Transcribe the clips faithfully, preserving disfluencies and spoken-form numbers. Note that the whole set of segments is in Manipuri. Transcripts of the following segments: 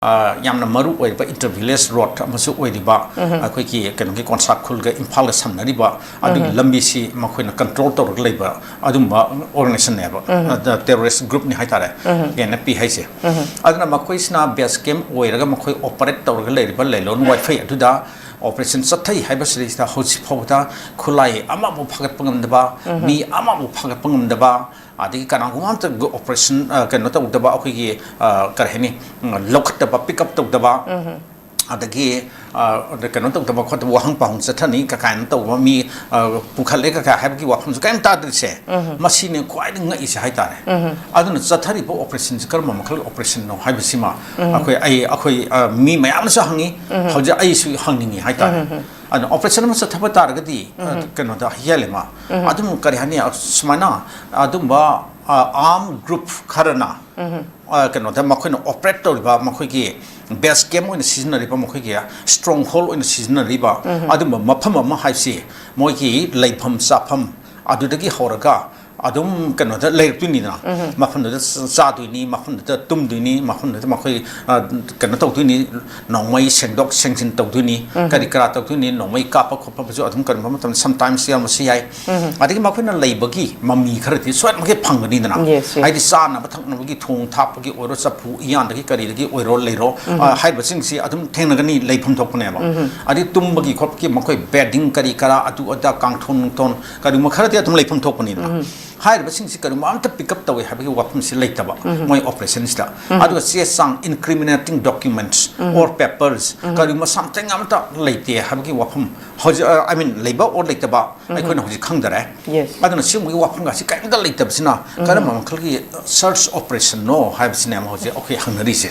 ꯑ, ꯌꯥꯝꯅ ꯃꯔꯨ ꯑꯣꯏꯔꯤꯕ ꯏꯟꯇꯔ ꯚꯤꯂꯦꯖ ꯔꯣꯗ ꯑꯃꯁꯨ ꯑꯣꯏꯔꯤꯕ, ꯑꯩꯈꯣꯏꯒꯤ ꯀꯩꯅꯣꯒꯤ ꯀꯣꯟꯁꯥ ꯈꯨꯜꯒ ꯏꯝꯐꯥꯜꯒ ꯁꯝꯅꯔꯤꯕ ꯑꯗꯨꯒꯤ ꯂꯝꯕꯤꯁꯤ ꯃꯈꯣꯏꯅ ꯀꯟꯇ꯭ꯔꯣꯜ ꯇꯧꯔꯒ ꯂꯩꯕ ꯑꯗꯨꯝꯕ ꯑꯣꯔꯒꯅꯥꯏꯖꯦꯁꯟꯅꯦꯕ, ꯇꯦꯔꯣꯔꯤꯁ ꯒ꯭ꯔꯨꯞꯅꯤ ꯍꯥꯏꯇꯥꯔꯦ, ꯑꯦꯟ ꯑꯦꯐ ꯄꯤ ꯍꯥꯏꯁꯦ꯫ ꯑꯗꯨꯅ ꯃꯈꯣꯏꯁꯤꯅ ꯕꯦꯁ ꯀꯦꯝꯞ ꯑꯣꯏꯔꯒ ꯃꯈꯣꯏ ꯑꯣꯄꯔꯦꯠ ꯇꯧꯔꯒ ꯂꯩꯔꯤꯕ ꯂꯩꯂꯣꯟ ꯋꯥꯏꯐꯩ ꯑꯗꯨꯗ ꯑꯣꯄꯔꯦꯁꯟ ꯆꯠꯊꯩ ꯍꯥꯏꯕꯁꯤꯗꯩꯁꯤꯗ ꯍꯧꯖꯤꯛ ꯐꯥꯎꯕꯗ ꯈꯨꯠꯂꯥꯏ ꯑꯃꯕꯨ ꯐꯥꯒꯠꯄ ꯉꯝꯗꯕ, ꯃꯤ ꯑꯃꯕꯨ ꯐꯥꯒꯠꯄ ꯉꯝꯗꯕ, ꯑꯗꯒꯤ ꯀꯅꯥꯒꯨꯝꯕ ꯑꯃꯇ ꯑꯣꯄꯔꯦꯁꯟ, ꯑ, ꯀꯩꯅꯣ ꯇꯧꯗꯕ, ꯑꯩꯈꯣꯏꯒꯤ, ꯑ, ꯀꯔꯤ ꯍꯥꯏꯅꯤ, ꯎꯝ, ꯂꯧꯈꯠꯇꯕ, ꯄꯤꯛ ꯑꯞ ꯇꯧꯗꯕ, ꯑꯗꯒꯤ, ꯑ, ꯑꯗ ꯀꯩꯅꯣ ꯇꯧꯗꯕ ꯈꯣꯠꯇꯕ, ꯋꯥꯍꯪ ꯄꯥꯎꯍꯪ ꯆꯠꯊꯅꯤ ꯀꯀꯥꯏꯅ ꯇꯧꯕ ꯃꯤ, ꯑ, ꯄꯨꯈꯠꯂꯦ ꯀꯀꯥꯏ ꯍꯥꯏꯕꯒꯤ ꯋꯥꯐꯝꯁꯨ ꯀꯔꯤꯝ ꯇꯥꯗ꯭ꯔꯤꯁꯦ꯫ ꯃꯁꯤꯅꯦ ꯈ꯭ꯋꯥꯏꯗꯒꯤ ꯉꯛꯏꯁꯦ ꯍꯥꯏꯇꯥꯔꯦ꯫ ꯑꯗꯨꯅ ꯆꯠꯊꯔꯤꯕ ꯑꯣꯄꯔꯦꯁꯟꯁꯤ ꯀꯔꯝꯕ ꯃꯈꯜꯒꯤ ꯑꯣꯄꯔꯦꯁꯟꯅꯣ ꯍꯥꯏꯕꯁꯤꯃ ꯑꯩꯈꯣꯏ, ꯑꯩ, ꯑꯩꯈꯣꯏ, ꯑ, ꯃꯤ ꯃꯌꯥꯝꯅꯁꯨ ꯍꯪꯉꯤ, ꯍꯧꯖꯤꯛ ꯑꯩꯁꯨ ꯍꯪꯅꯤꯡꯉꯤ ꯍꯥꯏꯇꯥꯔꯦ꯫ ꯑꯗꯨꯅ ꯑꯣꯄꯔꯦꯁꯟ ꯑꯃ ꯆꯠꯊꯕ ꯇꯥꯔꯒꯗꯤ, ꯑ, ꯀꯩꯅꯣꯗ ꯍꯦꯜꯂꯦꯃ꯫ ꯑꯗꯨꯝ ꯀꯔꯤ ꯍꯥꯏꯅꯤ, ꯑ, ꯁꯨꯃꯥꯏꯅ ꯑꯗꯨꯝꯕ, ꯑ, ꯑꯥꯔꯝ ꯒ꯭ꯔꯨꯞ ꯈꯔꯅ, ꯑ, ꯀꯩꯅꯣꯗ ꯃꯈꯣꯏꯅ ꯑꯣꯄꯔꯦꯠ ꯇꯧꯔꯤꯕ ꯃꯈꯣꯏꯒꯤ ꯕꯦꯁ ꯀꯦꯝꯞ ꯑꯣꯏꯅ ꯁꯤꯖꯤꯟꯅꯔꯤꯕ, ꯃꯈꯣꯏꯒꯤ ꯁ꯭ꯇ꯭ꯔꯣꯡ ꯍꯣꯜ ꯑꯣꯏꯅ ꯁꯤꯖꯤꯟꯅꯔꯤꯕ ꯑꯗꯨꯝꯕ ꯃꯐꯝ ꯑꯃ ꯍꯥꯏꯁꯤ ꯃꯣꯏꯒꯤ ꯂꯩꯐꯝ ꯆꯥꯐꯝ ꯑꯗꯨꯗꯒꯤ ꯍꯧꯔꯒ ꯑꯗꯨꯝ ꯀꯩꯅꯣꯗ ꯂꯩꯔꯛꯇꯣꯏꯅꯤꯗꯅ꯫ ꯃꯐꯝꯗꯨꯗ ꯆ-, ꯆꯥꯗꯣꯏꯅꯤ, ꯃꯐꯝꯗꯨꯗ ꯇꯨꯝꯗꯣꯏꯅꯤ, ꯃꯐꯝꯗꯨꯗ ꯃꯈꯣꯏ, ꯑ, ꯀꯩꯅꯣ ꯇꯧꯗꯣꯏꯅꯤ, ꯅꯣꯡꯃꯩ ꯁꯦꯡꯗꯣꯛ ꯁꯦꯡꯖꯤꯟ ꯇꯧꯗꯣꯏꯅꯤ, ꯀꯔꯤ ꯀꯔꯥ ꯇꯧꯗꯣꯏꯅꯤ, ꯅꯣꯡꯃꯩ ꯀꯥꯞꯄ ꯈꯣꯠꯄꯁꯨ ꯑꯗꯨꯝ ꯀꯔꯤꯒꯨꯝꯕ ꯃꯇꯝꯗ ꯁꯝꯇꯥꯏꯝꯁ ꯌꯥꯎꯔꯝꯕꯁꯨ ꯌꯥꯏ꯫ ꯑꯗꯒꯤ ꯃꯈꯣꯏꯅ ꯂꯩꯕꯒꯤ ꯃꯃꯤ ꯈꯔꯗꯤ ꯁꯣꯏꯗꯅꯃꯛꯀꯤ ꯐꯪꯒꯅꯤꯗꯅ꯫ Yes, yes. ꯍꯥꯏꯗꯤ ꯆꯥꯅꯕ ꯊꯛꯅꯕꯒꯤ ꯊꯣꯡ ꯊꯥꯛꯄꯒꯤ ꯑꯣꯏꯔꯣ, ꯆꯐꯨ ꯏꯌꯥꯟꯗꯒꯤ ꯀꯔꯤꯗꯒꯤ ꯑꯣꯏꯔꯣ ꯂꯩꯔꯣ, ꯑ, ꯍꯥꯏꯔꯤꯕꯁꯤꯡꯁꯤ ꯑꯗꯨꯝ ꯊꯦꯡꯅꯒꯅꯤ, ꯂꯩꯐꯝ ꯊꯣꯛꯄꯅꯦꯕ꯫ ꯑꯗꯩ ꯇꯨꯝꯕꯒꯤ ꯈꯣꯠꯄꯒꯤ ꯃꯈꯣꯏ ꯕꯦꯗꯤꯡ ꯀꯔꯤ ꯀꯔꯥ ꯑꯗꯨ ꯑꯗꯥ ꯀꯥꯡꯊꯣꯟ ꯅꯨꯡꯊꯣꯟ ꯀꯔꯤꯒꯨꯝꯕ ꯈꯔꯗꯤ ꯑꯗꯨꯝ ꯂꯩꯐꯝ ꯊꯣꯛꯄꯅꯤꯗꯅ꯫ ꯍꯥꯏꯔꯤꯕꯁꯤꯡꯁꯤ ꯀꯔꯤꯒꯨꯝꯕ ꯑꯝꯇ ꯄꯤꯛ ꯑꯞ ꯇꯧꯋꯦ ꯍꯥꯏꯕꯒꯤ ꯋꯥꯐꯝꯁꯤ ꯂꯩꯇꯕ ꯃꯣꯏ ꯑꯣꯄꯔꯦꯁꯟꯁꯤꯗ꯫ ꯑꯗꯨꯒ ꯆꯦ ꯆꯥꯡ, incriminating documents or papers, ꯀꯔꯤꯒꯨꯝꯕ ꯁꯝꯊꯤꯡ ꯑꯃꯇ ꯂꯩꯇꯦ ꯍꯥꯏꯕꯒꯤ ꯋꯥꯐꯝ ꯍꯧꯖꯤꯛ, ꯑ, I mean, ꯂꯩꯕ or ꯂꯩꯇꯕ ꯑꯩꯈꯣꯏꯅ ꯍꯧꯖꯤꯛ ꯈꯪꯗꯔꯦ꯫ Yes. ꯑꯗꯨꯅ ꯁꯤꯒꯨꯝꯕꯒꯤ ꯋꯥꯐꯝꯒꯁꯤ ꯀꯔꯤꯝꯇ ꯂꯩꯇꯕꯁꯤꯅ ꯀꯔꯝꯕ ꯃꯈꯜꯒꯤ ꯁꯔꯆ ꯑꯣꯄꯔꯦꯁꯟꯅꯣ ꯍꯥꯏꯕꯁꯤꯅꯦ ꯑꯃ ꯍꯧꯖꯤꯛ ꯑꯩꯈꯣꯏ ꯍꯪꯅꯔꯤꯁꯦ꯫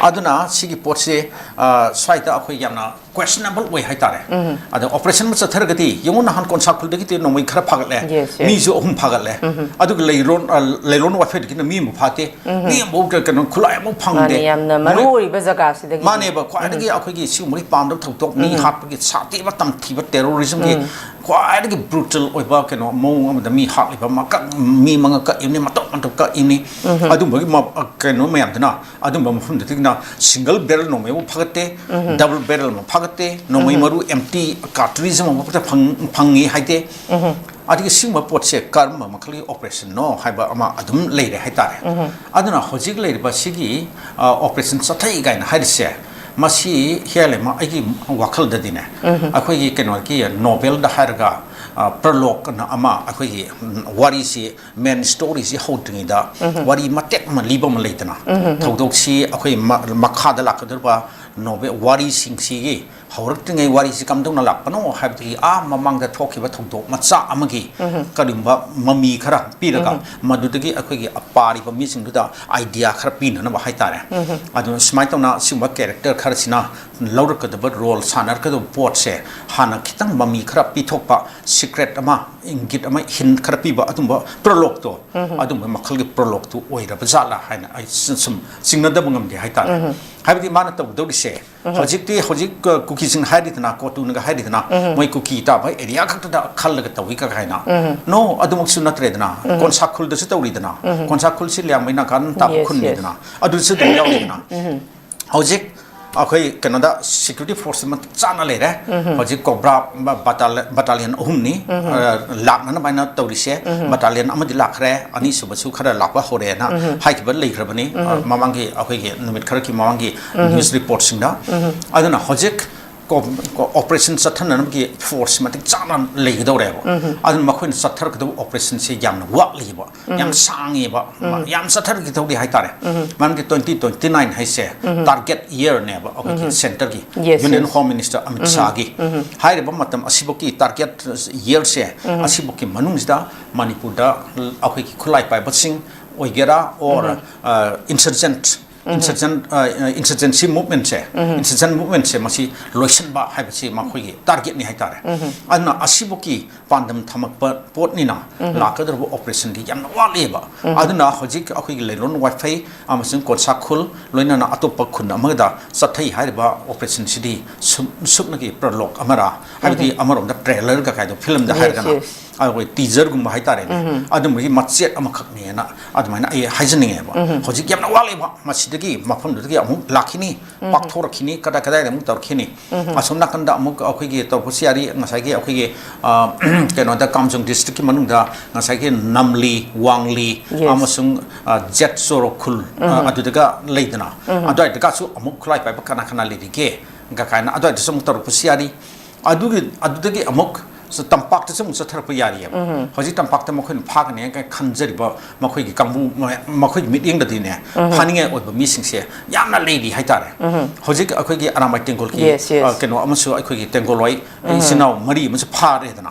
ꯑꯗꯨꯅ ꯁꯤꯒꯤ ꯄꯣꯠꯁꯦ, ꯑ, ꯁ꯭ꯋꯥꯏꯗ ꯑꯩꯈꯣꯏ ꯌꯥꯝꯅ questionable ꯑꯣꯏ ꯍꯥꯏꯇꯥꯔꯦ꯫ ꯑꯗ ꯑꯣꯄꯔꯦꯁꯟ ꯑꯃ ꯆꯠꯊꯔꯒꯗꯤ ꯌꯦꯡꯉꯨ, ꯅꯍꯥꯟ ꯀꯣꯟꯁꯥꯈꯨꯜꯗꯒꯤ ꯅꯣꯡꯃꯩ ꯈꯔ ꯐꯥꯒꯠꯂꯦ, Yes, yes. ꯃꯤꯁꯨ ꯑꯍꯨꯝ ꯐꯥꯒꯠꯂꯦ꯫ ꯑꯗꯨꯒ ꯂꯩꯔꯣꯟ, ꯑ, ꯂꯩꯔꯣꯟ ꯋꯥꯐꯦꯗꯒꯤꯅ ꯃꯤ ꯑꯃ ꯐꯥꯠꯇꯦ, ꯃꯤ ꯑꯃꯐꯥꯎ ꯀ-, ꯀꯩꯅꯣ, ꯈꯨꯠꯂꯥꯏ ꯑꯃꯐꯥꯎ ꯐꯪꯗꯦ꯫ ꯃꯥꯅꯦ, ꯌꯥꯝꯅ ꯃꯔꯨ ꯃꯣꯏ ꯑꯣꯏꯔꯤꯕ ꯖꯒꯥꯁꯤꯗꯒꯤ꯫ ꯃꯥꯅꯦꯕ, ꯈ꯭ꯋꯥꯏꯗꯒꯤ ꯑꯩꯈꯣꯏꯒꯤ ꯁꯤꯒꯨꯝꯕꯒꯤ ꯄꯥꯝꯗꯕ ꯊꯧꯗꯣꯛ, ꯃꯤ ꯍꯥꯠꯄꯒꯤ ꯁꯥꯊꯤꯕ ꯇꯝꯊꯤꯕ ꯇꯦꯔꯣꯔꯤꯖꯝꯒꯤ ꯈ꯭ꯋꯥꯏꯗꯒꯤ ꯕ꯭ꯔꯨꯇꯦꯜ ꯑꯣꯏꯕ ꯀꯩꯅꯣ ꯃꯑꯣꯡ ꯑꯃꯗ ꯃꯤ ꯍꯥꯠꯂꯤꯕ, ꯃꯀꯛ, ꯃꯤ ꯃꯉꯛ ꯀꯛꯏꯕꯅꯤ, ꯃꯇꯧ ꯃꯇꯧ ꯀꯛꯏꯕꯅꯤ꯫ ꯑꯗꯨꯝꯕꯒꯤ ꯃ-, ꯀꯩꯅꯣ ꯃꯌꯥꯝꯗꯨꯅ, ꯑꯗꯨꯝꯕ ꯃꯐꯝꯗꯨꯗꯒꯤꯅ ꯁꯤꯡꯒꯜ ꯕꯦꯔꯦꯜ ꯅꯣꯡꯃꯩ ꯑꯃ ꯐꯥꯒꯠꯇꯦ, ꯗꯕꯜ ꯕꯦꯔꯦꯜ ꯑꯃ ꯐꯥꯒꯠꯇꯦ, ꯅꯣꯡꯃꯩ ꯃꯔꯨ ꯑꯦꯝꯇꯤ ꯀꯥꯔꯇ꯭ꯔꯤꯖ ꯑꯃ ꯐꯛꯇ ꯐꯪ-, ꯐꯪꯉꯤ ꯍꯥꯏꯗꯦ꯫ ꯑꯗꯒꯤ ꯁꯤꯒꯨꯝꯕ ꯄꯣꯠꯁꯦ ꯀꯔꯝꯕ ꯃꯈꯜꯒꯤ ꯑꯣꯄꯔꯦꯁꯟꯅꯣ ꯍꯥꯏꯕ ꯑꯃ ꯑꯗꯨꯝ ꯂꯩꯔꯦ ꯍꯥꯏꯇꯥꯔꯦ꯫ ꯑꯗꯨꯅ ꯍꯧꯖꯤꯛ ꯂꯩꯔꯤꯕ ꯁꯤꯒꯤ, ꯑ, ꯑꯣꯄꯔꯦꯁꯟ ꯆꯠꯊꯩ ꯀꯥꯏꯅ ꯍꯥꯏꯔꯤꯁꯦ, ꯃꯁꯤ ꯍꯦꯜꯂꯦ, ꯃ-, ꯑꯩꯒꯤ ꯋꯥꯈꯜꯗꯗꯤꯅꯦ, ꯑꯩꯈꯣꯏꯒꯤ ꯀꯩꯅꯣꯒꯤ ꯅꯣꯕꯦꯜꯗ ꯍꯥꯏꯔꯒ, ꯑ, ꯄ꯭ꯔꯂꯣꯛ ꯑꯅ ꯑꯃ ꯑꯩꯈꯣꯏꯒꯤ, ꯎꯝ, ꯋꯥꯔꯤꯁꯤ, ꯃꯦꯟ ꯁ꯭ꯇꯣꯔꯤꯁꯤ ꯍꯧꯗ꯭ꯔꯤꯉꯩꯗ ꯋꯥꯔꯤ ꯃꯇꯦꯛ ꯑꯃ ꯂꯤꯕ ꯑꯃ ꯂꯩꯗꯅ, ꯊꯧꯗꯣꯛꯁꯤ ꯑꯩꯈꯣꯏ ꯃ-, ꯃꯈꯥꯗ ꯂꯥꯛꯀꯗꯧꯔꯤꯕ ꯅꯣꯕꯦꯜ ꯋꯥꯔꯤꯁꯤꯡꯁꯤꯒꯤ ꯍꯧꯔꯛꯇ꯭ꯔꯤꯉꯩ ꯋꯥꯔꯤꯁꯤ ꯀꯝꯗꯧꯅ ꯂꯥꯛꯄꯅꯣ ꯍꯥꯏꯕꯗꯒꯤ ꯑꯥ ꯃꯃꯥꯡꯗ ꯊꯣꯛꯈꯤꯕ ꯊꯧꯗꯣꯛ ꯃꯆꯥ ꯑꯃꯒꯤ ꯀꯔꯤꯒꯨꯝꯕ ꯃꯃꯤ ꯈꯔ ꯄꯤꯔꯒ, ꯃꯗꯨꯗꯒꯤ ꯑꯩꯈꯣꯏꯒꯤ ꯄꯥꯔꯤꯕ ꯃꯤꯁꯤꯡꯗꯨꯗ ꯑꯥꯏꯗꯤꯌꯥ ꯈꯔ ꯄꯤꯅꯅꯕ ꯍꯥꯏꯇꯥꯔꯦ꯫ ꯑꯗꯨꯅ ꯁꯨꯃꯥꯏꯅ ꯇꯧꯅ ꯑꯁꯤꯒꯨꯝꯕ ꯀꯦꯔꯦꯛꯇꯔ ꯈꯔꯁꯤꯅ ꯂꯧꯔꯛꯀꯗꯕ ꯔꯣꯜ, ꯁꯥꯟꯅꯔꯛꯀꯗꯕ ꯄꯣꯠꯁꯦ ꯍꯥꯟꯅ ꯈꯤꯇꯪ ꯃꯃꯤ ꯈꯔ ꯄꯤꯊꯣꯛꯄ, ꯁꯤꯀ꯭ꯔꯦꯠ ꯑꯃ, ꯏꯪꯒꯤꯠ ꯑꯃ, ꯍꯤꯟ ꯈꯔ ꯄꯤꯕ, ꯑꯗꯨꯝꯕ ꯄ꯭ꯔꯣꯂꯣꯛꯇꯣ, ꯑꯗꯨꯝꯕ ꯃꯈꯜꯒꯤ ꯄ꯭ꯔꯣꯂꯣꯛꯇꯨ ꯑꯣꯏꯔꯕ ꯖꯥꯠꯂꯥ ꯍꯥꯏꯅ ꯑꯩ ꯁꯨꯝ, ꯁꯨꯝ ꯆꯤꯡꯅꯗꯕ ꯉꯝꯗꯦ ꯍꯥꯏꯇꯥꯔꯦ꯫ ꯍꯥꯏꯕꯗꯤ ꯃꯥꯅ ꯇꯧꯗꯧꯔꯤꯁꯦ, ꯍꯧꯖꯤꯛꯇꯤ, ꯍꯧꯖꯤꯛ, ꯑ, ꯀꯨꯀꯤꯁꯤꯡ ꯍꯥꯏꯔꯤꯗꯅ, ꯀꯣꯇꯨꯅꯒ ꯍꯥꯏꯔꯤꯗꯅ, ꯃꯣꯏ ꯀꯨꯀꯤ ꯇꯥꯕ ꯑꯦꯔꯤꯌꯥ ꯈꯛꯇꯗ ꯈꯜꯂꯒ ꯇꯧꯏ ꯀꯥꯏꯅ꯫ ꯅꯣ, ꯑꯗꯨꯃꯛꯁꯨ ꯅꯠꯇ꯭ꯔꯦꯗꯅ꯫ ꯀꯣꯟꯁꯥ ꯈꯨꯜꯗꯁꯨ ꯇꯧꯔꯤꯗꯅ꯫ ꯀꯣꯟꯁꯥ ꯈꯨꯜꯁꯤ ꯂꯤꯌꯥꯡꯃꯩ ꯅꯥꯒꯥ ꯇꯥꯕ ꯈꯨꯟꯅꯤꯗꯅ꯫ ꯑꯗꯨꯁꯨ ꯑꯗꯨꯝ ꯌꯥꯎꯔꯤꯗꯅ꯫ ꯍꯧꯖꯤꯛ ꯑꯩꯈꯣꯏ ꯀꯩꯅꯣꯗ ꯁꯦꯀ꯭ꯌꯨꯔꯤꯇꯤ ꯐꯣꯔꯁ ꯃꯇꯤꯛ ꯆꯥꯅ ꯂꯩꯔꯦ꯫ ꯍꯧꯖꯤꯛ ꯀꯣꯕ꯭ꯔꯥ ꯕ-, ꯕꯇꯥꯂꯤ-, ꯕꯇꯥꯂꯤꯌꯟ ꯑꯍꯨꯝꯅꯤ, ꯑ, ꯂꯥꯛꯅꯅꯕ ꯍꯥꯏꯅ ꯇꯧꯔꯤꯁꯦ꯫ ꯕꯇꯥꯂꯤꯌꯟ ꯑꯃꯗꯤ ꯂꯥꯛꯈ꯭ꯔꯦ, ꯑꯅꯤꯁꯨꯕꯁꯨ ꯈꯔ ꯂꯥꯛꯄ ꯍꯧꯔꯦꯅ ꯍꯥꯏꯈꯤꯕ ꯂꯩꯈ꯭ꯔꯕꯅꯤ꯫ ꯑ, ꯃꯃꯥꯡꯒꯤ ꯑꯩꯈꯣꯏꯒꯤ ꯅꯨꯃꯤꯠ ꯈꯔꯒꯤ ꯃꯃꯥꯡꯒꯤ ꯅ꯭ꯌꯨꯁ ꯔꯤꯄꯣꯔꯠꯁꯤꯡꯗ꯫ ꯑꯗꯨꯅ ꯍꯧꯖꯤꯛ ꯀꯣ-, ꯀꯣ-, ꯑꯣꯄꯔꯦꯁꯟ ꯆꯠꯊꯅꯅꯕꯒꯤ ꯐꯣꯔꯁ ꯃꯇꯤꯛ ꯆꯥꯅ ꯂꯩꯒꯗꯧꯔꯦꯕ꯫ ꯑꯗꯨꯅ ꯃꯈꯣꯏꯅ ꯆꯠꯊꯔꯛꯀꯗꯕ ꯑꯣꯄꯔꯦꯁꯟꯁꯤ ꯌꯥꯝꯅ ꯋꯥꯠꯂꯤꯕ, ꯌꯥꯝ ꯁꯥꯡꯉꯤꯕ, ꯌꯥꯝ ꯆꯠꯊꯔꯛꯀꯗꯧꯔꯤ ꯍꯥꯏꯇꯥꯔꯦ꯫ ꯃꯔꯝꯗꯤ ꯇ꯭ꯋꯦꯟꯇꯤ ꯇ꯭ꯋꯦꯟꯇꯤ ꯅꯥꯏꯟ ꯍꯥꯏꯁꯦ ꯇꯥꯔꯒꯦꯠ ꯏꯌꯔꯅꯦꯕ ꯑꯩꯈꯣꯏꯒꯤ ꯁꯦꯟꯇꯔꯒꯤ, ꯌꯨꯅꯤꯌꯟ ꯍꯣꯝ ꯃꯤꯅꯤꯁꯇꯔ ꯑꯃꯤꯠ ꯁꯥꯍꯒꯤ꯫ ꯍꯥꯏꯔꯤꯕ ꯃꯇꯝ ꯑꯁꯤꯐꯥꯎꯒꯤ ꯇꯥꯔꯒꯦꯠ ꯏꯌꯔꯁꯦ, ꯑꯁꯤꯐꯥꯎꯒꯤ ꯃꯅꯨꯡꯁꯤꯗ ꯃꯅꯤꯄꯨꯔꯗ ꯑꯩꯈꯣꯏꯒꯤ ꯈꯨꯠꯂꯥꯏ ꯄꯥꯏꯕꯁꯤꯡ ꯑꯣꯏꯒꯦꯔꯥ, ꯑꯣꯔ ꯏꯟꯁꯔꯖꯦꯟꯠ ꯏꯟꯁꯔꯖꯦꯟ ꯏꯟꯁꯔꯖꯦꯟꯁꯤ ꯃꯨꯚꯃꯦꯟꯁꯦ, ꯏꯟꯁꯔꯖꯦꯟ ꯃꯨꯚꯃꯦꯟꯁꯦ ꯃꯁꯤ ꯂꯣꯏꯁꯤꯟꯕ ꯍꯥꯏꯕꯁꯤ ꯃꯈꯣꯏꯒꯤ ꯇꯥꯔꯒꯦꯠꯅꯤ ꯍꯥꯏꯇꯥꯔꯦ꯫ ꯑꯗꯨꯅ ꯑꯁꯤꯕꯨꯛꯀꯤ ꯄꯥꯟꯗꯝ ꯊꯝꯃꯛꯄ ꯄꯣꯠꯅꯤꯅ ꯂꯥꯛꯀꯗꯧꯔꯤꯕ ꯑꯣꯄꯔꯦꯁꯟꯗꯤ ꯌꯥꯝꯅ ꯋꯥꯠꯂꯤꯕ꯫ ꯑꯗꯨꯅ ꯍꯧꯖꯤꯛ ꯑꯩꯈꯣꯏꯒꯤ ꯂꯩꯔꯣꯟ ꯋꯥꯏꯐꯩ ꯑꯃꯁꯨꯡ ꯀꯣꯟꯁꯥꯈꯨꯜ, ꯂꯣꯏꯅꯅ ꯑꯇꯣꯞꯄ ꯈꯨꯟ ꯑꯃꯗ ꯆꯠꯊꯩ ꯍꯥꯏꯔꯤꯕ ꯑꯣꯄꯔꯦꯁꯟꯁꯤꯗꯤ ꯁꯨꯞ- ꯁꯨꯞꯅꯒꯤ ꯄ꯭ꯔꯂꯣꯛ ꯑꯃꯔꯥ, ꯍꯥꯏꯕꯗꯤ ꯑꯃꯔꯣꯝꯗ ꯇ꯭ꯔꯦꯂꯔꯒ ꯀꯥꯏꯗꯣ, ꯐꯤꯂꯝꯗ ꯍꯥꯏꯔꯒꯅ ꯑꯩꯈꯣꯏ ꯇꯤꯖꯔꯒꯨꯝꯕ ꯍꯥꯏꯇꯥꯔꯦꯅꯦ, ꯑꯗꯨꯝꯕꯒꯤ ꯃꯆꯦꯠ ꯑꯃꯈꯛꯅꯦꯅ ꯑꯗꯨꯃꯥꯏꯅ ꯑꯩ ꯍꯥꯏꯖꯅꯤꯡꯉꯦꯕ꯫ ꯍꯧꯖꯤꯛ ꯌꯥꯝꯅ ꯋꯥꯠꯂꯤꯕ꯫ ꯃꯁꯤꯗꯒꯤ, ꯃꯐꯝꯗꯨꯗꯒꯤ ꯑꯃꯨꯛ ꯂꯥꯛꯈꯤꯅꯤ, ꯄꯥꯛꯊꯣꯔꯛꯈꯤꯅꯤ, ꯀꯗꯥꯏ ꯀꯗꯥꯏꯗ ꯑꯃꯨꯛ ꯇꯧꯔꯛꯈꯤꯅꯤ꯫ ꯑꯁꯣꯝ ꯅꯥꯀꯟꯗ ꯑꯃꯨꯛ ꯑꯩꯈꯣꯏꯒꯤ ꯇꯧꯔꯛꯄꯁꯨ ꯌꯥꯔꯤ, ꯉꯁꯥꯏꯒꯤ ꯑꯩꯈꯣꯏꯒꯤ, ꯑ, ꯀꯩꯅꯣꯗ, ꯀꯥꯝꯖꯣꯡ ꯗꯤꯁꯇ꯭ꯔꯤꯛꯀꯤ ꯃꯅꯨꯡꯗ ꯉꯁꯥꯏꯒꯤ ꯅꯝꯂꯤ, ꯋꯥꯡꯂꯤ, Yes. ꯑꯃꯁꯨꯡ, ꯑ, ꯖꯦꯠ ꯆꯣꯔꯣꯈꯨꯜ, ꯑ, ꯑꯗꯨꯗꯒ ꯂꯩꯗꯅ, ꯑꯗꯨꯋꯥꯏꯗꯒꯁꯨ ꯑꯃꯨꯛ ꯈꯨꯠꯂꯥꯏ ꯄꯥꯏꯕ ꯀꯅꯥ ꯀꯅꯥ ꯂꯩꯔꯤꯒꯦ ꯀꯥꯏꯅ ꯑꯗꯨꯋꯥꯏꯗꯁꯨ ꯑꯃꯨꯛ ꯇꯧꯔꯛꯄꯁꯨ ꯌꯥꯔꯤ꯫ ꯑꯗꯨꯒꯤ, ꯑꯗꯨꯗꯒꯤ ꯑꯃꯨꯛ ꯁ-, ꯇꯝꯄꯥꯛꯇꯁꯨ ꯑꯃꯨꯛ ꯆꯠꯊꯔꯛꯄ ꯌꯥꯔꯤꯑꯕ꯫ ꯍꯧꯖꯤꯛ ꯇꯝꯄꯥꯛꯇ ꯃꯈꯣꯏꯅ ꯐꯥꯒꯅꯤ ꯀꯥꯏꯅ ꯈꯟꯖꯔꯤꯕ ꯃꯈꯣꯏꯒꯤ ꯀꯥꯡꯕꯨ, ꯃ-, ꯃꯈꯣꯏꯒꯤ ꯃꯤꯠꯌꯦꯡꯗꯗꯤꯅꯦ, ꯐꯥꯅꯤꯡꯉꯥꯏ ꯑꯣꯏꯕ ꯃꯤꯁꯤꯡꯁꯦ ꯌꯥꯝꯅ ꯂꯩꯔꯤ ꯍꯥꯏꯇꯥꯔꯦ꯫ ꯍꯧꯖꯤꯛ ꯑꯩꯈꯣꯏꯒꯤ ꯑꯔꯥꯃꯥꯏ ꯇꯦꯡꯒꯣꯜꯒꯤ, Yes, yes. ꯑ, ꯀꯩꯅꯣ ꯑꯃꯁꯨ, ꯑꯩꯈꯣꯏꯒꯤ ꯇꯦꯡꯒꯣꯜꯋꯥꯏ ꯏꯆꯤꯟ ꯏꯅꯥꯎ ꯃꯔꯤ ꯑꯃꯁꯨ ꯐꯥꯔꯦꯗꯅ꯫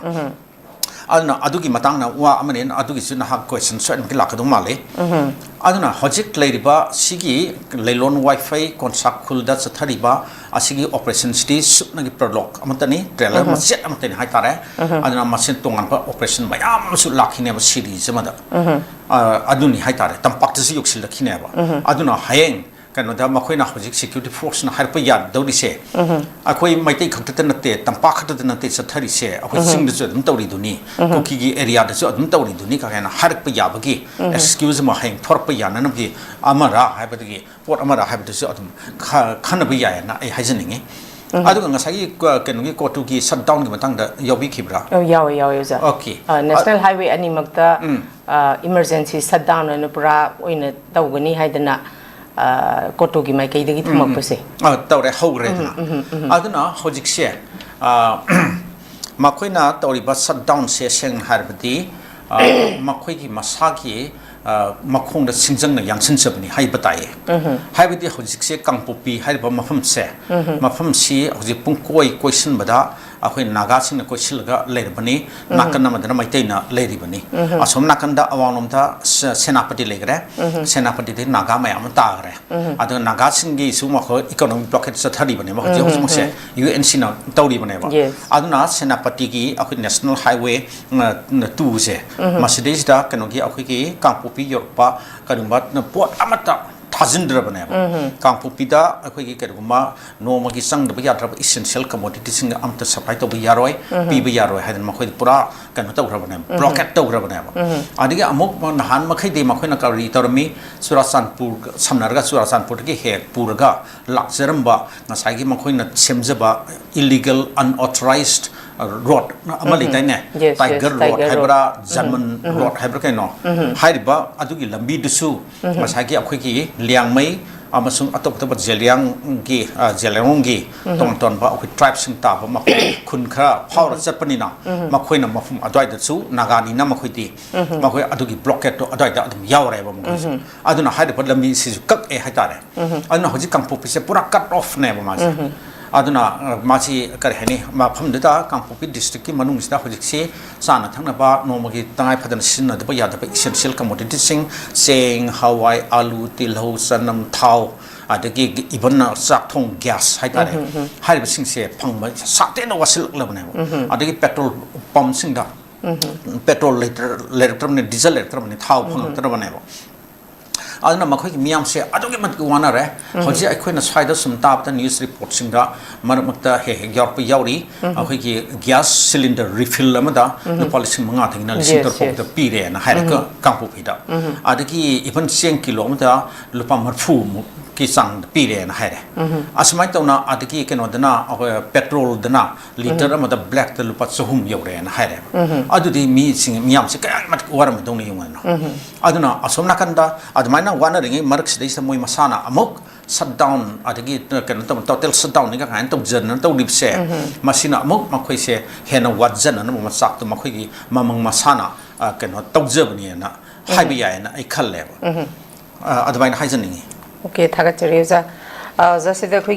ꯑꯗꯨꯅ ꯑꯗꯨꯒꯤ ꯃꯇꯥꯡꯗ ꯋꯥ ꯑꯃꯅꯤ, ꯑꯗꯨꯒꯤꯁꯨ ꯅꯍꯥꯛ ꯀꯣꯏꯁꯟ ꯁꯣꯏꯗꯅꯃꯛꯀꯤ ꯂꯥꯛꯀꯗꯧ ꯃꯥꯜꯂꯤ꯫ ꯑꯗꯨꯅ ꯍꯧꯖꯤꯛ ꯂꯩꯔꯤꯕ ꯁꯤꯒꯤ ꯂꯩꯂꯣꯟ ꯋꯥꯏꯐꯩ ꯀꯣꯟꯁꯥꯛ ꯈꯨꯜꯗ ꯆꯠꯊꯔꯤꯕ ꯑꯁꯤꯒꯤ ꯑꯣꯄꯔꯦꯁꯟꯁꯤꯗꯤ ꯁꯨꯞꯅꯒꯤ ꯄ꯭ꯔꯂꯣꯛ ꯑꯃꯠꯇꯅꯤ, ꯇ꯭ꯔꯦꯂꯔ ꯃꯆꯦꯠ ꯑꯃꯠꯇꯅꯤ ꯍꯥꯏꯇꯥꯔꯦ꯫ ꯑꯗꯨꯅ ꯃꯁꯤ ꯇꯣꯉꯥꯟꯕ ꯑꯣꯄꯔꯦꯁꯟ ꯃꯌꯥꯝ ꯑꯃꯁꯨ ꯂꯥꯛꯈꯤꯅꯦꯕ ꯁꯤꯔꯤꯁ ꯑꯃꯗ꯫ ꯑ, ꯑꯗꯨꯅꯤ ꯍꯥꯏꯇꯥꯔꯦ, ꯇꯝꯄꯥꯛꯇꯁꯨ ꯌꯧꯁꯤꯜꯂꯛꯈꯤꯅꯦꯕ꯫ ꯑꯗꯨꯅ ꯍꯌꯦꯡ ꯀꯩꯅꯣꯗ ꯃꯈꯣꯏꯅ ꯍꯧꯖꯤꯛ ꯁꯦꯀ꯭ꯌꯨꯔꯤꯇꯤ ꯐꯣꯔꯁꯅ ꯍꯥꯏꯔꯛꯄ ꯌꯥꯗꯧꯔꯤꯁꯦ, ꯑꯩꯈꯣꯏ ꯃꯩꯇꯩ ꯈꯛꯇꯗ ꯅꯠꯇꯦ, ꯇꯝꯄꯥꯛ ꯈꯛꯇꯗ ꯅꯠꯇꯦ ꯆꯠꯊꯔꯤꯁꯦ, ꯑꯩꯈꯣꯏ ꯆꯤꯡꯗꯁꯨ ꯑꯗꯨꯝ ꯇꯧꯔꯤꯗꯨꯅꯤ, ꯀꯨꯀꯤꯒꯤ ꯑꯦꯔꯤꯌꯥꯗꯁꯨ ꯑꯗꯨꯝ ꯇꯧꯔꯤꯗꯨꯅꯤ ꯀꯥꯏꯅ ꯍꯥꯏꯔꯛꯄ ꯌꯥꯕꯒꯤ ꯑꯦꯛꯁꯀ꯭ꯌꯨꯁ ꯑꯃ ꯍꯌꯦꯡ ꯊꯣꯔꯛꯄ ꯌꯥꯅꯅꯕꯒꯤ ꯑꯃꯔꯥ ꯍꯥꯏꯕꯗꯒꯤ ꯄꯣꯠ ꯑꯃꯔꯥ ꯍꯥꯏꯕꯗꯨꯁꯨ ꯑꯗꯨꯝ ꯈ-, ꯈꯟꯅꯕ ꯌꯥꯏꯌꯦꯅ ꯑꯩ ꯍꯥꯏꯖꯅꯤꯡꯉꯤ꯫ ꯑꯗꯨꯒ ꯉꯁꯥꯏꯒꯤ ꯀ-, ꯀꯩꯅꯣꯒꯤ ꯀꯣꯇꯨꯒꯤ ꯁꯠ ꯗꯥꯎꯟꯒꯤ ꯃꯇꯥꯡꯗ ꯌꯥꯎꯕꯤꯈꯤꯕ꯭ꯔꯥ? ꯑ, ꯌꯥꯎꯋꯦ, ꯌꯥꯎꯋꯦ, ꯑꯣꯖꯥ꯫ ꯑꯣꯀꯦ꯫ ꯑ, ꯅꯦꯁꯅꯦꯜ ꯍꯥꯏꯋꯦ ꯑꯅꯤꯃꯛꯇ, ꯎꯝ꯫ ꯑ, ꯏꯃꯔꯖꯦꯟꯁꯤ ꯁꯠ ꯗꯥꯎꯟ ꯑꯣꯏꯅ ꯄꯨꯔꯥ ꯑꯣꯏꯅ ꯇꯧꯒꯅꯤ ꯍꯥꯏꯗꯅ, ꯑ, ꯀꯣꯇꯨꯒꯤ ꯃꯥꯏꯀꯩꯗꯒꯤ ꯎꯝ, ꯎꯝ꯫ ꯊꯝꯃꯛꯄꯁꯦ꯫ ꯑ, ꯇꯧꯔꯦ, ꯍꯧꯈ꯭ꯔꯦꯗꯅ꯫ ꯎꯝ, ꯎꯝ, ꯎꯝ꯫ ꯑꯗꯨꯅ ꯍꯧꯖꯤꯛꯁꯦ, ꯑ, ꯃꯈꯣꯏꯅ ꯇꯧꯔꯤꯕ ꯁꯠ ꯗꯥꯎꯟꯁꯦ ꯁꯦꯡꯅ ꯍꯥꯏꯔꯕꯗꯤ, ꯑ, ꯃꯈꯣꯏꯒꯤ ꯃꯁꯥꯒꯤ, ꯑ, ꯃꯈꯣꯡꯗ ꯁꯤꯡꯖꯪꯅ ꯌꯥꯡꯁꯤꯟꯖꯕꯅꯤ ꯍꯥꯏꯕ ꯇꯥꯏꯌꯦ꯫ ꯍꯥꯏꯕꯗꯤ ꯍꯧꯖꯤꯛꯁꯦ ꯀꯥꯡꯄꯣꯛꯄꯤ ꯍꯥꯏꯔꯤꯕ ꯃꯐꯝꯁꯦ, ꯃꯐꯝꯁꯤ ꯍꯧꯖꯤꯛ ꯄꯨꯡꯀꯣꯏ ꯀꯣꯏꯁꯤꯟꯕꯗ ꯑꯩꯈꯣꯏ ꯅꯥꯒꯥꯁꯤꯡꯅ ꯀꯣꯏꯁꯤꯜꯂꯒ ꯂꯩꯔꯕꯅꯤ꯫ ꯅꯥꯀꯟ ꯑꯃꯗꯅ ꯃꯩꯇꯩꯅ ꯂꯩꯔꯤꯕꯅꯤ꯫ ꯑꯁꯣꯝ ꯅꯥꯀꯟꯗ ꯑꯋꯥꯡꯂꯣꯝꯗ ꯁ-, ꯁꯦꯅꯥꯄꯇꯤ ꯂꯩꯈ꯭ꯔꯦ꯫ ꯁꯦꯅꯥꯄꯇꯤꯗꯤ ꯅꯥꯒꯥ ꯃꯌꯥꯝ ꯑꯃ ꯇꯥꯈ꯭ꯔꯦ꯫ ꯑꯗꯨꯒ ꯅꯥꯒꯥꯁꯤꯡꯒꯤꯁꯨ ꯃꯈꯣꯏ economic blockade ꯆꯠꯊꯔꯤꯕꯅꯦꯕ ꯍꯧꯖꯤꯛ ꯍꯧꯖꯤꯛꯃꯛꯁꯦ꯫ ꯌꯨ ꯑꯦꯟ ꯁꯤꯅ ꯇꯧꯔꯤꯕꯅꯦꯕ꯫ ꯑꯗꯨꯅ ꯁꯦꯅꯥꯄꯇꯤꯒꯤ ꯑꯩꯈꯣꯏ national highway, ꯑ, two ꯁꯦ, ꯃꯁꯤꯗꯩꯁꯤꯗ ꯀꯩꯅꯣꯒꯤ ꯑꯩꯈꯣꯏꯒꯤ ꯀꯥꯡꯄꯣꯛꯄꯤ ꯌꯧꯔꯛꯄ ꯀꯔꯤꯒꯨꯝꯕ ꯄꯣꯠ ꯑꯃꯠꯇ ꯊꯥꯖꯤꯟꯗ꯭ꯔꯕꯅꯦꯕ꯫ ꯀꯥꯡꯄꯣꯛꯄꯤꯗ ꯑꯩꯈꯣꯏꯒꯤ ꯀꯔꯤꯒꯨꯝꯕ ꯅꯣꯡꯃꯒꯤ ꯆꯪꯗꯕ ꯌꯥꯗ꯭ꯔꯕ essential commoditiesꯁꯤꯡ ꯑꯝꯇ supply ꯇꯧꯕ ꯌꯥꯔꯣꯏ, ꯄꯤꯕ ꯌꯥꯔꯣꯏ ꯍꯥꯏꯗꯅ ꯃꯈꯣꯏꯗ ꯄꯨꯔꯥ ꯀꯩꯅꯣ ꯇꯧꯈ꯭ꯔꯕꯅꯦꯕ, blockade ꯇꯧꯈ꯭ꯔꯕꯅꯦꯕ꯫ ꯑꯗꯒꯤ ꯑꯃꯨꯛ ꯅꯍꯥꯟ ꯃꯈꯩꯗꯤ ꯃꯈꯣꯏꯅ ꯀꯔꯤ ꯇꯧꯔꯝꯃꯤ? ꯆꯨꯔꯥꯆꯥꯟꯄꯨꯔ, ꯁꯝꯅꯔꯒ ꯆꯨꯔꯥꯆꯥꯟꯄꯨꯔꯗꯒꯤ ꯍꯦꯛ ꯄꯨꯔꯒ ꯂꯥꯛꯆꯔꯝꯕ ꯉꯁꯥꯏꯒꯤ ꯃꯈꯣꯏꯅ ꯁꯦꯝꯖꯕ illegal unauthorized road ꯑꯃ ꯂꯩꯗꯥꯏꯅꯦ? Yes, yes, Tiger Road Tiger Road ꯍꯥꯏꯕ꯭ꯔꯥ, German Road ꯍꯥꯏꯕ꯭ꯔꯥ ꯀꯩꯅꯣ? ꯍꯥꯏꯔꯤꯕ ꯑꯗꯨꯒꯤ ꯂꯝꯕꯤꯗꯨꯁꯨ ꯉꯁꯥꯏꯒꯤ ꯑꯩꯈꯣꯏꯒꯤ ꯂꯤꯌꯥꯡꯃꯩ ꯑꯃꯁꯨꯡ ꯑꯇꯣꯞ ꯑꯇꯣꯞꯄ ꯖꯦꯂꯤꯌꯥꯡꯒꯤ, ꯑ, ꯖꯦꯂꯤꯌꯥꯡꯔꯣꯡꯒꯤ ꯇꯣꯉꯥꯟ ꯇꯣꯉꯥꯟꯕ ꯑꯩꯈꯣꯏ tribeꯁꯤꯡ ꯇꯥꯕ ꯃꯈꯣꯏ ꯈꯨꯟ ꯈꯔ ꯐꯥꯎꯔ ꯆꯠꯄꯅꯤꯅ ꯃꯈꯣꯏꯅ ꯃꯐꯝ ꯑꯗꯨꯋꯥꯏꯗꯁꯨ ꯅꯥꯒꯥꯅꯤꯅ ꯃꯈꯣꯏꯗꯤ ꯃꯈꯣꯏ ꯑꯗꯨꯒꯤ blockade ꯇꯣ ꯑꯗꯨꯋꯥꯏꯗ ꯑꯗꯨꯝ ꯌꯥꯎꯔꯦꯕ ꯃꯈꯣꯏꯁꯨ꯫ ꯑꯗꯨꯅ ꯍꯥꯏꯔꯤꯕ ꯂꯝꯕꯤꯁꯤꯁꯨ ꯀꯛꯑꯦ ꯍꯥꯏꯇꯥꯔꯦ꯫ ꯑꯗꯨꯅ ꯍꯧꯖꯤꯛ ꯀꯥꯡꯄꯣꯛꯄꯤꯁꯦ ꯄꯨꯔꯥ cut off ꯅꯦꯕ ꯃꯥꯁꯦ꯫ ꯑꯗꯨꯅ, ꯑ, ꯃꯥꯁꯤ ꯀꯔꯤ ꯍꯥꯏꯅꯤ, ꯃꯐꯝꯗꯨꯗ ꯀꯥꯡꯄꯣꯛꯄꯤ district ꯀꯤ ꯃꯅꯨꯡꯁꯤꯗ ꯍꯧꯖꯤꯛꯁꯤ ꯆꯥꯅ ꯊꯛꯅꯕ ꯅꯣꯡꯃꯒꯤ ꯇꯉꯥꯏ ꯐꯗꯅ ꯁꯤꯖꯤꯟꯅꯗꯕ ꯌꯥꯗꯕ essential commoditiesꯁꯤꯡ, ꯆꯦꯡ, ꯍꯋꯥꯏ, ꯑꯥꯂꯨ, ꯇꯤꯜꯍꯧ, ꯆꯅꯝ, ꯊꯥꯎ, ꯑꯗꯒꯤ even ꯆꯥꯛ ꯊꯣꯡ gas ꯍꯥꯏꯇꯥꯔꯦ, ꯍꯥꯏꯔꯤꯕꯁꯤꯡꯁꯦ ꯐꯪꯕ ꯁꯥꯊꯤꯅ ꯋꯥꯁꯤꯜꯂꯛꯂꯕꯅꯦꯕ꯫ ꯑꯗꯒꯤ petrol pumpꯁꯤꯡꯗ petrol ꯂꯩꯇ꯭ꯔ-, ꯂꯩꯔꯛꯇ꯭ꯔꯕꯅꯤ, diesel ꯂꯩꯔꯛꯇ꯭ꯔꯕꯅꯤ, ꯊꯥꯎ ꯐꯪꯉꯛꯇ꯭ꯔꯕꯅꯦꯕ꯫ ꯑꯗꯨꯅ ꯃꯈꯣꯏꯒꯤ ꯃꯤꯌꯥꯝꯁꯦ ꯑꯗꯨꯛꯀꯤ ꯃꯇꯤꯛ ꯋꯥꯅꯔꯦ꯫ ꯍꯧꯖꯤꯛ ꯑꯩꯈꯣꯏꯅ ꯁ꯭ꯋꯥꯏꯗ ꯁꯨꯝ ꯇꯥꯕꯗ news reportꯁꯤꯡꯗ ꯃꯔꯛ ꯃꯔꯛꯇ ꯍꯦꯛ ꯍꯦꯛ ꯌꯥꯎꯔꯛꯄ ꯌꯥꯎꯔꯤ꯫ ꯑꯩꯈꯣꯏꯒꯤ gas cylinder refill ꯑꯃꯗ ꯂꯨꯄꯥ ꯂꯤꯁꯤꯡ ꯃꯉꯥꯗꯒꯤꯅ ꯂꯤꯁꯤꯡ ꯇꯔꯨꯛ ꯐꯥꯎꯕꯗ ꯄꯤꯔꯦꯅ ꯍꯥꯏꯔꯦ ꯀꯥꯡꯄꯣꯛꯄꯤꯗ꯫ ꯑꯗꯒꯤ even ꯆꯦꯡ ꯀꯤꯂꯣ ꯑꯃꯗ ꯂꯨꯄꯥ ꯃꯔꯤꯐꯨꯃꯨꯛꯀꯤ ꯆꯥꯡꯗ ꯄꯤꯔꯦꯅ ꯍꯥꯏꯔꯦ꯫ ꯑꯁꯨꯃꯥꯏꯅ ꯇꯧꯅ ꯑꯗꯒꯤ ꯀꯩꯅꯣꯗꯅ, ꯑꯩꯈꯣꯏ petrolꯗꯅ litre ꯑꯃꯗ blackꯇ ꯂꯨꯄꯥ ꯆꯍꯨꯝ ꯌꯧꯔꯦꯅ ꯍꯥꯏꯔꯦꯕ꯫ ꯑꯗꯨꯗꯤ ꯃꯤꯁꯤꯡ, ꯃꯤꯌꯥꯝꯁꯦ ꯀꯌꯥꯒꯤ ꯃꯇꯤꯛ ꯋꯥꯔꯝꯃꯗꯧꯅꯣ ꯌꯦꯡꯉꯣꯅ꯫ ꯑꯗꯨꯅ ꯑꯁꯣꯝ ꯅꯥꯀꯟꯗ ꯑꯗꯨꯃꯥꯏꯅ ꯋꯥꯅꯔꯤꯉꯩ ꯃꯔꯛꯁꯤꯗꯩꯁꯤꯗ ꯃꯣꯏ ꯃꯁꯥꯅ ꯑꯃꯨꯛ shutdown, ꯑꯗꯒꯤ ꯀꯩꯅꯣ ꯇꯧꯕ, total shutdownꯅꯤꯒ ꯀꯥꯏꯅ ꯇꯧꯖꯗꯅ ꯇꯧꯔꯤꯕꯁꯦ, ꯃꯁꯤꯅ ꯑꯃꯨꯛ ꯃꯈꯣꯏꯁꯦ ꯍꯦꯟꯅ ꯋꯥꯖꯅꯅꯕ ꯃꯆꯥꯛꯇꯣ ꯃꯈꯣꯏꯒꯤ ꯃꯃꯪ ꯃꯁꯥꯅ, ꯑ, ꯀꯩꯅꯣ ꯇꯧꯖꯕꯅꯦꯅ ꯍꯥꯏꯕ ꯌꯥꯏꯌꯦꯅ ꯑꯩ ꯈꯜꯂꯦꯕ꯫ ꯑ, ꯑꯗꯨꯃꯥꯏꯅ ꯍꯥꯏꯖꯅꯤꯡꯉꯤ꯫ Okay, ꯊꯥꯒꯠꯆꯔꯤ ꯑꯣꯖꯥ꯫ ꯑ, ꯑꯣꯖꯥ, ꯁꯤꯗ ꯑꯩꯈꯣꯏ